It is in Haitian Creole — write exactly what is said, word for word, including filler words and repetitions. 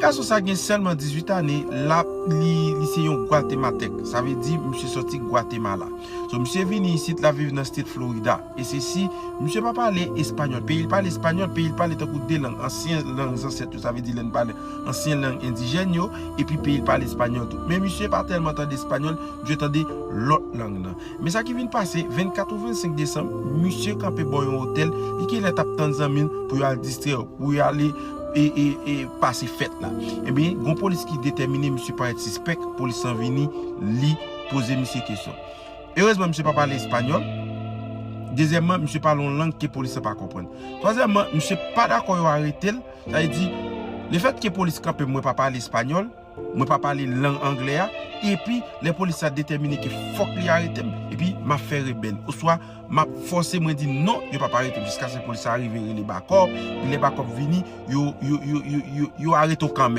Gason sa gen sèlman dizuit ane, l ap, li, li se yon Guatemaltèk. Sa vle di, misye sòti Gwatemala. So, misye vini isit, l ap viv nan state Florida. E se si, misye pa pale espanyòl. Peyi l pale espanyòl, peyi l pale tankou de lang, ansyen lang zansèt yo, sa vle di lè n pale ansyen lang endijèn yo, epi peyi l pale espanyòl tou. Men misye pa tèlman tande espanyòl, misye tande lòt lang nan. Men sa ki vin pase, vennkat ou vennsenk desanm, misye kanpe bò yon otèl, li genlè t ap tann zanmi l pou yo al distrè yo, pou yo ale e, e, e pase fèt la. Ebyen, gon polis ki detèmine, misye parèt sispèk, polis lan vini, li poze misye kesyon. Erezman, misye pa pale espanyòl. Dezyèmman, misye pale yon lang ke polis lan pa konprann. Twazyèmman, misye pa dakò yo arete l. Sa vle di, lefètke polis kanpe, mwen pa pale espanyòl, mwen pa pale lang anglè a, epi lè polis la detèmine ke fòk li arete m, epi m ap fè rebèl, oswa m ap fòse mwen di non, yo p ap arete m, jiskaske polis la rive rele bakòp, epi lè bakòp vini, yo, yo, yo, yo, yo, yo arete w kanmenm.